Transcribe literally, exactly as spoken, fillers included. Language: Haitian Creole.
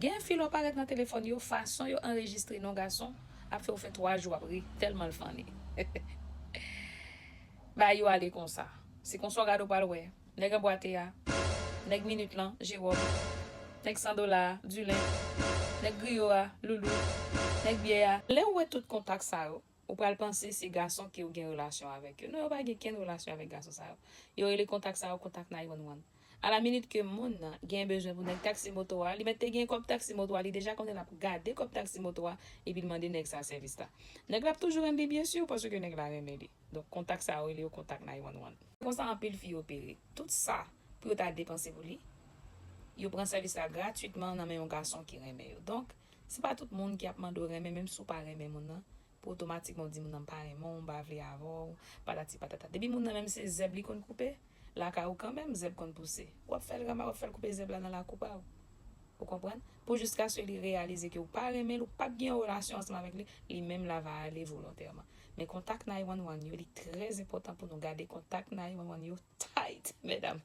Gen fi lè w parèt nan telefòn yo, fason yo anrejistre non gason ap fè w fè twa jou ap ri, tèlman l funny. Bagay yo ale konsa. Se konsa w gade w pral wè. Nèg anbwate a, nèg minit lan, Jewòm, nèg san dola a, Dilen, nèg griyo a, Loulou, nèg byè a. Lè w wè tout kontak sa yo, ou pral panse se gason ke w gen relasyon avèk yo. Non, yo pa gen kenn relasyon avèk gason sa yo. Yo rele kontak sa yo kontak nine one one. A la minit ke moun nan gen bezwen pou nèg taksi moto a, li mèt te gen kòb taksi moto a, li deja konnen l ap gade kòb taksi moto a, epi l mande nèg sa sèvis la. Nèg la ap toujou rann li byen si, paske nèg la renmen li. Donk, kontak sa yo rele yo kontak nine one one. Konsa anpil fi opere. Tout sa pou yo ta depanse pou li, yo pran sèvis la gratwitman nan men yon gason ki renmen yo. Donk, se pa tout moun ki ap mande w renmen, menm si w pa renmen moun nan, pou otomatikman w di moun nan m pa renmen w, m pa vle avè w, patati patata. Depi moun nan menm se zèb li konn koupe, lakay ou kanmenm, zèb konn pouse. W ap fè l rama, w ap fè l koupe zèb la nan lakou pa w. Ou konprann? Pou jiskaske li reyalize ke w pa renmen l, ou p ap gen yon relasyon ansanm avèk li, li menm la va ale volontèman. Men kontak nine one one yo, li trè enpòtan pou nou gade kontak nine one one yo tight, medam.